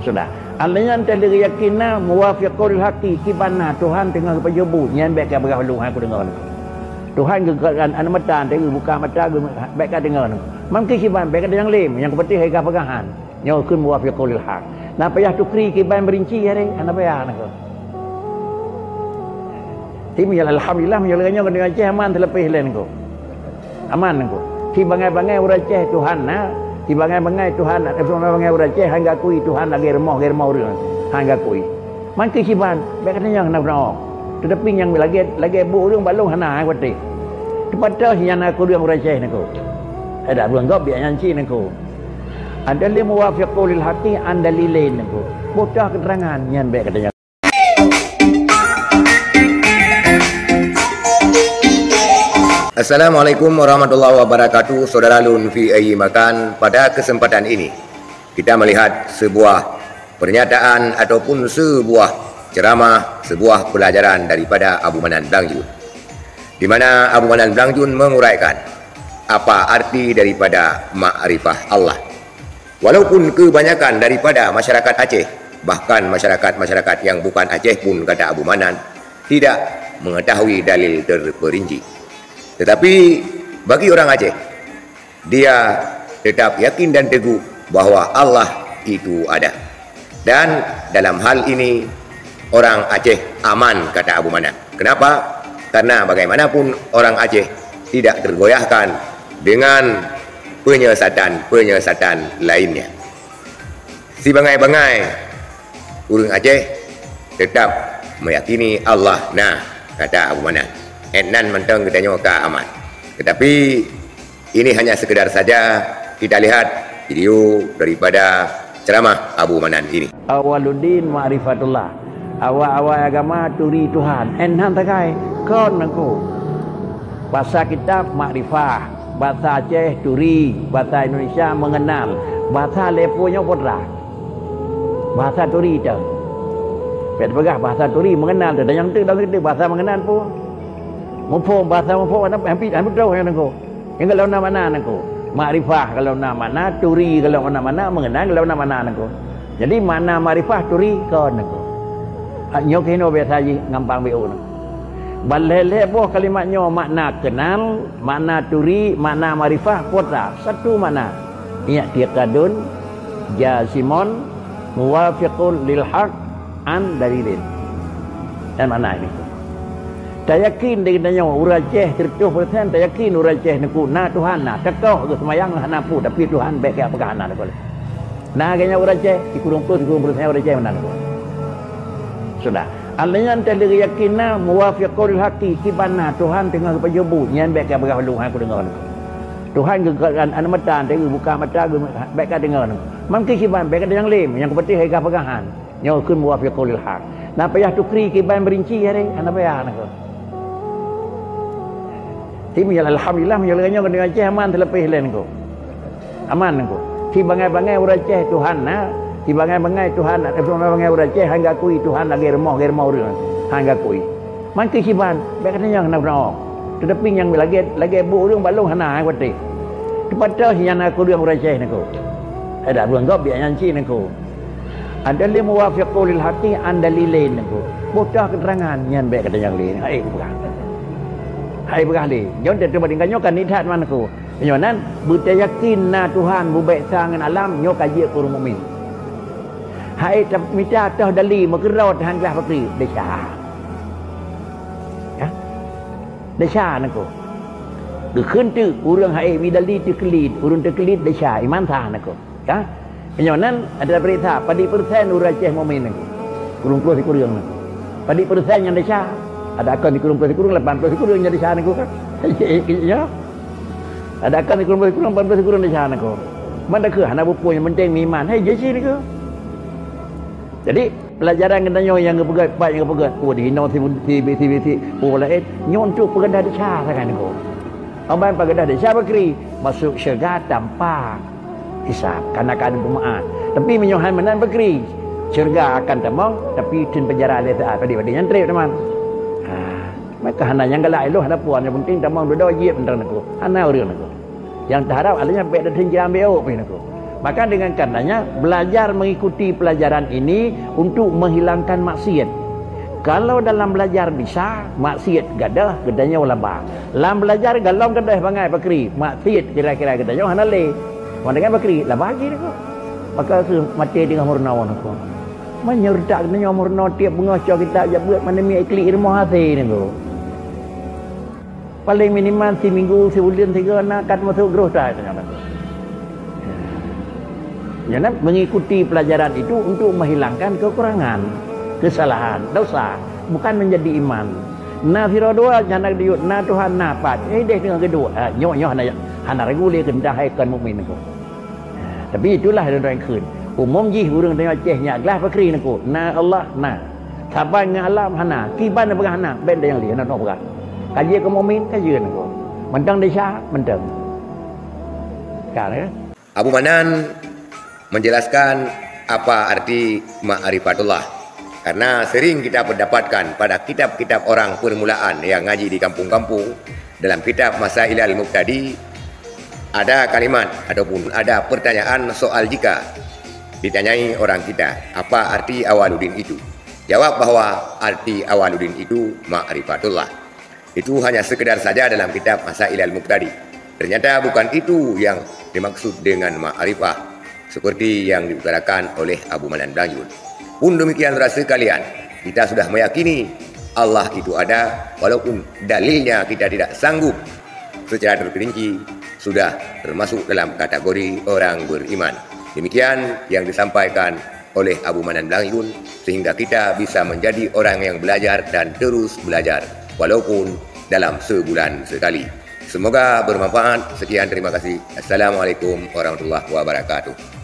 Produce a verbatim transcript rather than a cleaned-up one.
Sudah. Alèh nyan teuh lé yakin na muwafiqul lil haqqi, kiban na Tuhan teungoh geupajoh buet, nyan bèk ka peugah lôn, hai kudeungoe. Tuhan geukat an, an mata, teuh geubuka mata, geu-, bèk ka deungoe. Mangke kiban, bèk ka deungoe lé, nyang keupeuteh hai ka peugah han. Nyoe kheun muwafiqul lil haq. Na payah tukri kiban meurinci, hari, hana payah, na kheun. Tapi, alhamdulillah, meunyoe lagèe nyoe, keuneuk Aceh aman, teuleupeh lé, na kheun. Aman, na kheun. Ci bangai-bangai ureueng Aceh Tuhan na, ci bangai-bangai Tuhan na, ci bangai-bangai ureueng Aceh han geukui Tuhan lagèe rumoh, lagèe rumoh ureueng, han geukui. Mangke kiban, bèk ka tanyong na kheun. Teutapi nyang lagèe, lagèe buet ureueng bak lôn hana, hai kupeuteh. Teupeuteh nyan na kheun ureueng Aceh, na kheun. Eh, dak ureueng gob biak nyan cit, na kheun. Adalah muwafiqul lil haqqi an dalilin, na kheun. Buta keuterangan nyan bèk ka tanyong. Assalamualaikum warahmatullahi wabarakatuh. Saudara lôn fi ayyi makan, pada kesempatan ini kita melihat sebuah pernyataan ataupun sebuah ceramah, sebuah pelajaran daripada Abu Manan Blangjun, di mana Abu Manan Blangjun menguraikan apa arti daripada makrifah Allah. Walaupun kebanyakan daripada masyarakat Aceh, bahkan masyarakat-masyarakat yang bukan Aceh pun, kata Abu Manan, tidak mengetahui dalil terperinci. Tetapi bagi orang Aceh, dia tetap yakin dan teguh bahwa Allah itu ada. Dan dalam hal ini, orang Aceh aman, kata Abu Manan. Kenapa? Karena bagaimanapun orang Aceh tidak tergoyahkan dengan penyesatan-penyesatan lainnya. Sibangai-bangai ureueng Aceh tetap meyakini Allah na, kata Abu Manan. Eh, nan mantong geutanyoe ka aman. Tetapi ini hanya sekedar saja, kita lihat video daripada ceramah Abu Manan ini. Awaluddin ma'rifatullah. Awai-awai agama turi Tuhan. Eh, nan tagai. Kon, na kheun. Basa kitab makrifah. Basa Aceh turi. Basa Indonesia mengenal. Basa lé peue nyoe peue teuma? Basa turi teuh. Bèk peugah basa turi mengenal teuh. Dan nyang teuh dalam situ basa mengenal peue? Muphom, basa muphom, hana, hampir, hampir troh nyan, na kheun. Nyang kalau na makna, na kheun. Makrifah kalau na makna, turi kalau na makna, mengenal kalau na makna, na kheun. Jadi makna makrifah turi kon, na kheun. Ah, nyoe keunoe biasa jih gampang B O na. Ban lhèe-lhèe boh kalimat nyoe, makna kenal, makna turi, makna makrifah, peue teuma? Satu makna. I'tiqadun jazimun muwafiqun lil haq an dalilin. Nyan makna ini. Tayakin di geutanyoe ureueng Aceh seratus persen, tayakin ureueng Aceh na kheun na Tuhan na, teukoh geuh seumayang hana peue, tapi Tuhan bèk ka peugah hana, na kheun. Na geutanyoe ureueng Aceh, sikureueng ploh, sikureueng ploh persen ureueng Aceh meunan, na kheun. Sudah. Alèh nyan teuh lé yakin na muwafiqul lil haqqi, kiban na Tuhan teungoh geupajoh buet, nyan bèk ka peugah lôn, hai kudeungoe, na kheun. Tuhan geukat an, an mata, teuh geubuka mata, geu-, bèk ka deungoe, na kheun. Mangke kiban, bèk ka deungoe lé, nyang keupeuteh hai ka peugah han. Nyoe kheun muwafiqul lil haq. Na payah tukri kiban meurinci, hari, hana payah, na kheun. Tapi, alhamdulillah, meunyoe lagèe nyoe, keuneuk Aceh aman, teuleupeh lé, na kheun. Aman, na kheun. Ci bangai-bangai ureueng Aceh Tuhan na, ci bangai-bangai Tuhan na, ci bangai-bangai ureueng Aceh han geukui Tuhan lagèe rumoh, lagèe rumoh ureueng, han geukui. Mangke kiban, bèk ka tanyong na kheun. Teutapi nyang lagèe, lagèe buet ureueng bak lôn hana, hai kupeuteh. Teupeuteh nyan na kheun ureueng Aceh, na kheun. Eh, dak ureueng gob biak nyan cit, na kheun. Adalah muwafiqul lil haqqi an dalilin, na kheun. Buta keuterangan nyan bèk ka tanyong lé. Hai peugah. Hai peugah lé. Nyoe teuh bandingkan nyoe kan nithat man, na kheun. Nyoe nan, beutayakin na Tuhan bubek sa ngon alam, nyoe ka jeuet keu ureueng mukmin. Hai tamita toh dali meukeurot han glah pakri, desya. Ya. Desya, na kheun. Geukheun teuk ureueng hai bidali teukeulid, ureueng teukeulid desya, iman sa, na kheun. Ya. Meunyoe nan, ada peuriksa, padit persen ureueng Aceh mukmin, na kheun. Kureueng ploh sikureueng, na kheun. Padit persen nyang desya, ada kon sikureueng ploh sikureueng, lapan ploh sikureueng nyang desya, na kheun. Ya. Ada kon sikureueng ploh sikureueng, lapan ploh sikureueng desya, na kheun. Man dakeuh hana bupo nyang penting meuiman. Hai, jih cit, na kheun. Jadi, pelajaran geutanyoe nyang geupeugah, pat nyang geupeugah, oh, di hino si, si, si, si, si, oh, laén, nyoe untuk peugah desya sagai, na kheun. Amban peugah desya pakri, masuk syurga tanpa hisab, karena ka ada peumaaf. Tapi meunyoe hai meunan pakri, syurga akan tamong, tapi teun penjara lé saat, padit-padit nyan trép, teman. Ha, maka hana nyang galak ilôh, hana puan, nyang penting tamong dudoe jeuet mantong, na kheun. Hana ureueng, na kheun. Nyang teuharab adalah bèk datang jiambil awak pih, na kheun. Maka dengan karenanya belajar mengikuti pelajaran ini untuk menghilangkan maksiat. Kalau dalam belajar bisa, maksiat gadôh, geutanyoe laba. Lam belajar galom gadôh bangai pakri, maksiat kira-kira geutanyoe hana lé. Wan dengan pakri, laba jih niko. Maka su maté dengan murna niko. Meunyoe tak geutanyoe murna tiep beungoh cok kitab jak beuet mandum iklik ilmu hase niko. Paling minimal siminggu, sibuleuen sigoe na ka teumasuk groh that. Nyan mengikuti pelajaran itu untuk menghilangkan kekurangan, kesalahan, dosa, bukan menjadi iman. Na sidroe dua, hana geuyue, na Tuhan, na pat. Eh, deh teungoh geuduek. Ha, nyoe, nyoe hana, hana ragu lé keu hai kon mukmin niko. Tapi itulah ureuëng kheun. Umum jih ureuëng tanyoe Aceh nyak glah pakri niko. Na Allah, na. Saban ngon alam hana. Kiban peugah hana. Ben nyang lé hana peugah. Ka jeuet keu mukmin, ka jeuet niko. Mantong desya, mantong. Ka, ya. Abu Manan menjelaskan apa arti ma'rifatullah. Karena sering kita mendapatkan pada kitab-kitab orang permulaan yang ngaji di kampung-kampung, dalam kitab Masailal Mubtadi, ada kalimat ataupun ada pertanyaan soal jika ditanyai orang kita, "Apa arti awaluddin itu?" Jawab bahwa arti awaluddin itu ma'rifatullah. Itu hanya sekedar saja dalam kitab Masailal Mubtadi. Ternyata bukan itu yang dimaksud dengan ma'rifah, seperti yang diutarakan oleh Abu Manan Blanjut. Pun demikian, saudara sekalian, kita sudah meyakini Allah itu ada, walaupun dalilnya kita tidak sanggup secara terperinci, sudah termasuk dalam kategori orang beriman. Demikian yang disampaikan oleh Abu Manan Blanjut, sehingga kita bisa menjadi orang yang belajar dan terus belajar, walaupun dalam sebulan sekali. Semoga bermanfaat. Sekian, terima kasih. Assalamualaikum warahmatullahi wabarakatuh.